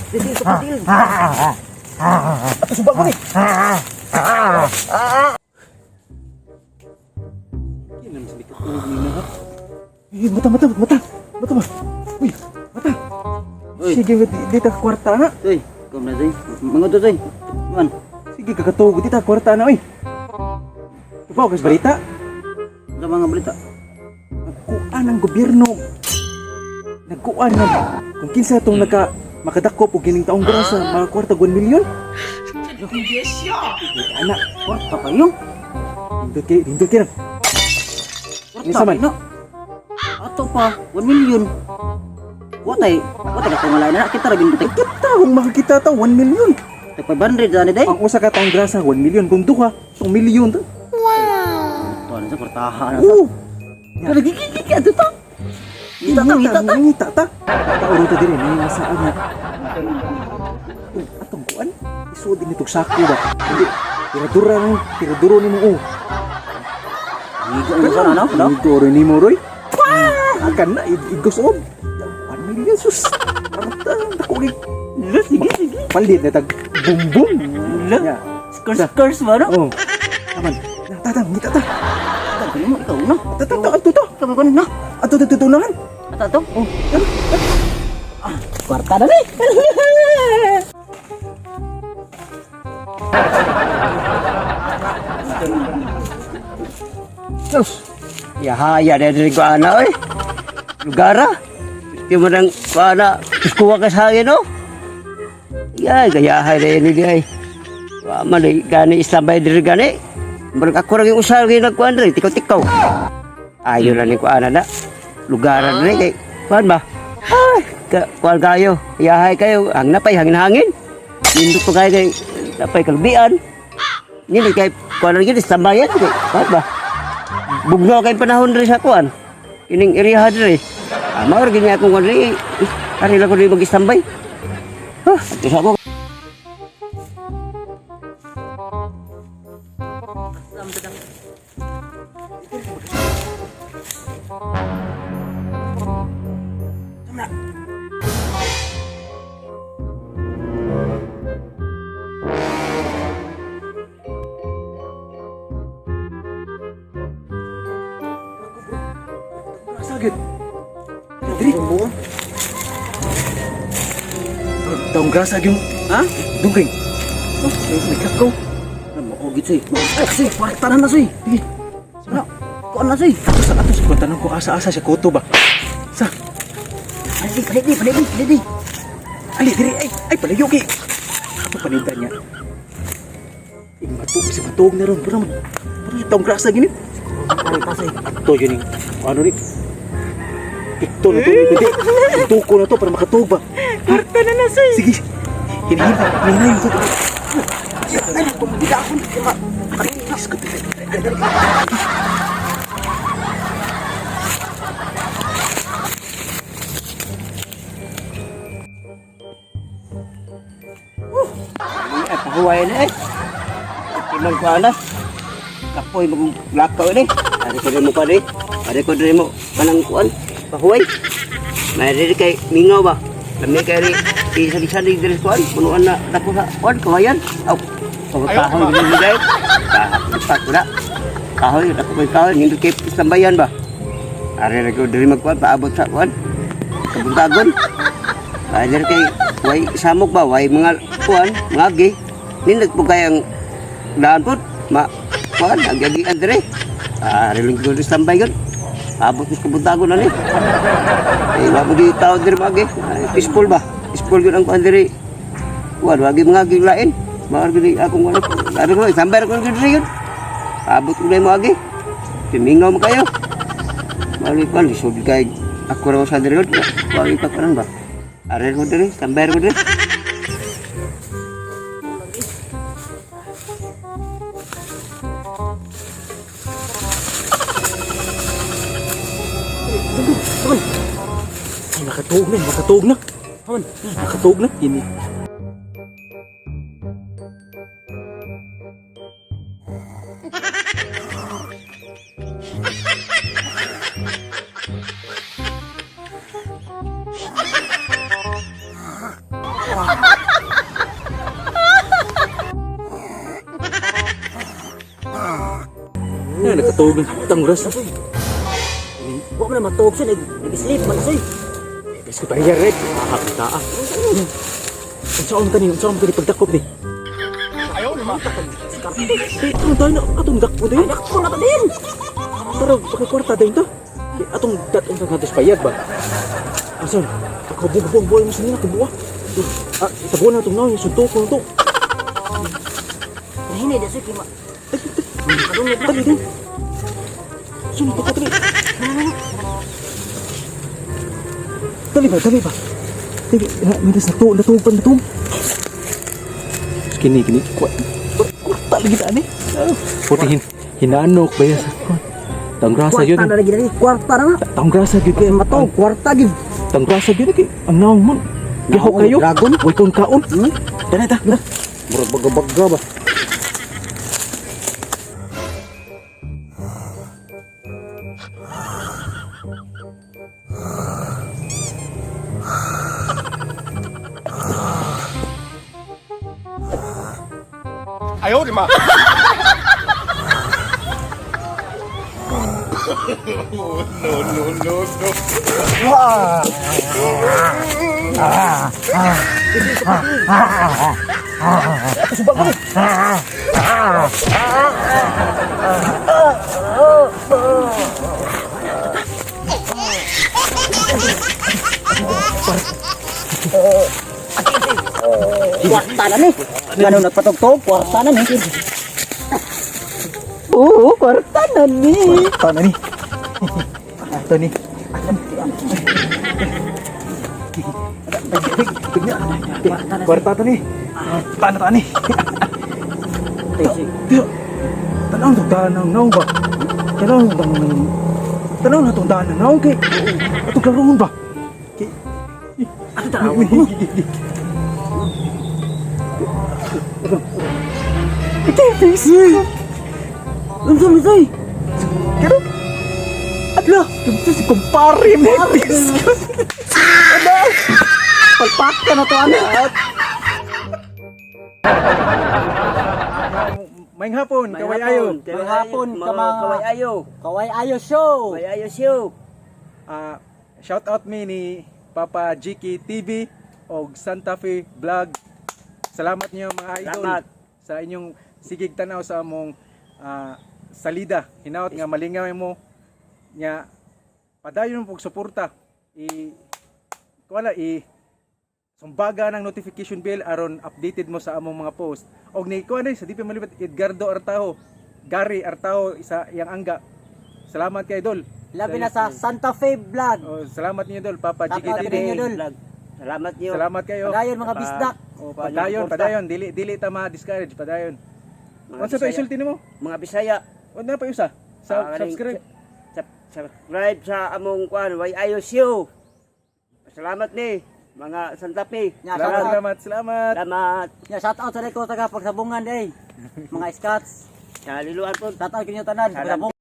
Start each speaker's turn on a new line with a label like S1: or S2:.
S1: Dili sa patil.
S2: Ato suba ko ni. Eh, mata, mata, mata. Mata ba? Uy, mata.
S1: Uy.
S2: Sige, di ta kwarta na.
S1: Uy, kom na day. Mga to day. Man.
S2: Sige, kakatuog. Di ta kwarta na, uy. Tupaw, kas balita.
S1: Sa mga balita.
S2: Nagkuan ang gobyerno. Nagkuan na. Kung kinsa itong naka makadakop og kining taong grasa, mga kwarta 1 milyon. Anak,
S1: Kwarta kayo.
S2: nindot kay, nindot kay.
S1: Kwarta
S2: Unsa man?
S1: no. Ato pa 1 million. Watay, watay ka malay na kita ra gindot.
S2: Kita kung makakita ta 1 million.
S1: Tag 500 dani day.
S2: Ang usa ka taong grasa 1 million kung duha, 2 million ta.
S1: Tuan sa kwartahan.
S2: Oo.
S1: Pero gigigig ato ta.
S2: Ngita
S1: Ngita
S2: ta,
S1: ta.
S2: ngita ta. Tauro ta diri may masaan na. Atong atong kuan, isuod din itong sako ba. Hindi, tiradura nang tiraduro nimo oh.
S1: Gigo ang sana no? No?
S2: Tiraduro nimo roy. Akan na igos og 1 million sus. Arta, dako gi.
S1: Sige sige.
S2: Palit na tag bum bum.
S1: Lo.
S2: Ya.
S1: Curse curse ba no?
S2: Oh. Aman. Na tata, ngita ta.
S1: Ikaw mo ikaw no.
S2: Tata, ta, ato ta.
S1: Ikaw ko no.
S2: Ato ta tutunahan.
S1: Ato ato.
S2: Oh, tara.
S1: Kwarta na ni.
S2: Sus.
S3: Yahaya na diri ko ana oy. Lugara. Di mo nang ko ana, kuha ka sa hangin oh. Ya, gayahay na ini di ay. Wa man ay gani istambay diri gani. Murag ako ra gyud usar gyud nagkuan diri, tikaw-tikaw. Ayo na ni ko ana na. Lugara diri kay kuan ba? Ay, ka, kuan kayo. Yahay kayo, ang napay hangin-hangin. Nindot pa kayo kay napay kalubian. Nindot kay kuan ra gyud istambayan kay kuan ba? Bugno kay panahon diri sa kuan. Ining area diri. Ah, mao ra gyud akong kuan diri. Eh, ari lang ko diri mag-standby. Huh, ato sa ako.
S2: Grasa gyud. Diri. Taong grasa gyud.
S1: Ha?
S2: Dungring. Oh, may kakaw.
S1: Mo gid soy. Soy, kwarta na na soy.
S2: Sige.
S1: No. Kuan na soy.
S2: Ato sa ato sa kung tanong ko asa-asa siya kuto ba. Sa,
S1: Palit palit palit palit.
S2: ali diri ay ay palayo kay. Ato paninda niya. Ing matuog si matuog na ron. Pero pero taong grasa gini.
S1: Kwarta soy.
S2: Ato yun yung ano ni. Pikto na to ni kundi. Tuko na to para makatuog ba.
S1: Kwarta na na soy.
S2: Sige. Hinahina, hinahina yung tuko.
S1: Ay, tumugid ako.
S2: Please, ko
S3: Ay, pahuway na eh. Timan ko ana. Kapoy mo lakaw ni. Ari ko diri mo pa diri. Ari ko diri mo kanang kuan. Pahuway. May diri kay mingaw ba. Lami kay ri isa-isa diri diri kuan. Punuan na dako sa kuan kawayan. Aw. Kahoy diri diri. Kahoy ko na. Kahoy dako kay kahoy nindot kay istambayan ba. Ari ra ko diri magkuan paabot sa kuan. Kabuntagon. Ay, diri kay way samok ba way mga kuan mga agi. Nindot po kayang daan po ma kuan agi-agian diri. Ah, rilong ko standby yun. Abot ko sa kabuntagon na ni. Eh, wa mo di tao diri magi. Ay, peaceful ba? Peaceful yun ang kuan diri. Kuan wagi mga agi lain. Mga gini akong kuan. Ari ko standby ko diri yun. Abot ko na mo agi. Timingaw mo kayo. Mali kuan lisod kay ako raw sa diri yun. Wagi pa kuan ba? Ari ko diri, standby ko diri.
S2: Ay, nakatuog na, nakatuog na.
S1: Aman.
S2: Nakatuog na. Ini. Na nakatuog tang oras.
S1: Wa man na matuog siya, nag-sleep man siya.
S2: Bes ko tayo red. Ah, kita ah. Unsaon kani? Unsaon kani pagdakop ni? Ayaw ni ma. Atong tayo na atong dakpo din.
S1: Dakpo na to din.
S2: Pero pakikwarta din to. Atong datong sa natos payag ba? Asan? Kabog-bog boy mo sa nila kubuha. Ah, tabuan na itong naon, yung suntok ko to.
S1: Hinay da siya kay ma.
S2: Dali din. Sunod ka, dali. Dali ba, dali ba? Dali, miras na to, natupan na to. Kini, kini, kwarta lagi ta ni. Puti hinanok ba yan sa Tanggrasa yun.
S1: Kwarta na lagi dali, kwarta na nga.
S2: Tanggrasa gyud kay
S1: Matog, kwarta gid.
S2: Tanggrasa gyud kay ang naong mo. Gihok
S1: Naong,
S2: kayo.
S1: dragon.
S2: Way kong kaon. Dali ta. ta.
S1: Murag baga-baga ba. Kwarta na ni. Ganun nagpatugtog, kwarta na ni. Oo, kwarta na ni.
S2: Kwarta na ni. Ato ni. Kwarta to ni. Kwarta na to ni. Tiyo. Tanaw tong daan ng naong ba? Tanaw tong tanaw na tong daan ng naong kay. Atong klarohon ba? Kay.
S1: Ato tanawon mo.
S2: Ito face.
S1: Unsa man say?
S2: Pero Adla, ito si kumpare mo. Ano?
S1: Palpak ka na to ano.
S2: Maing hapon, kaway ayo.
S1: May hapon,
S3: Mga kaway ayo.
S1: Kaway ayo show.
S3: Kaway ayo show.
S2: Ah, shout out mi ni Papa GK TV og Santa Fe Vlog. Salamat niyo mga idol
S3: Salamat.
S2: sa inyong sigig tanaw sa among salida. Hinaot nga malingaw mo nya padayon mo pagsuporta i wala i sumbaga ng notification bell aron updated mo sa among mga post. Og ni kuan sa di pa malibot Edgardo Artajo, Gary Artajo isa iyang angga. Salamat kay idol.
S1: Labi na sa Santa Fe Vlog.
S2: Oh, salamat niyo idol, Papa
S1: Shout
S2: GK
S1: out
S2: TV.
S1: ninyo, Dol.
S3: Salamat niyo.
S2: Salamat kayo.
S1: Padayon mga bisdak.
S2: Oh, padayon, padayon, dili dili ta ma-discourage, padayon.
S3: Mga
S2: Unsa to
S3: Bisaya.
S2: isulti nimo?
S3: Mga Bisaya.
S2: Unsa pa usa? Sa
S3: Ah, kaning-
S2: subscribe.
S3: Subscribe sa among kuan, way ayo show. Salamat ni mga Santa Fe.
S1: Nya, shout
S2: Salamat,
S1: out.
S2: salamat, salamat.
S3: Salamat.
S1: Nya, shout out sa ko taga pagsabungan day. Mga scouts.
S3: Sa liluan po.
S1: Shout out kinyo tanan.
S3: Salamat.
S1: Pagsabungan.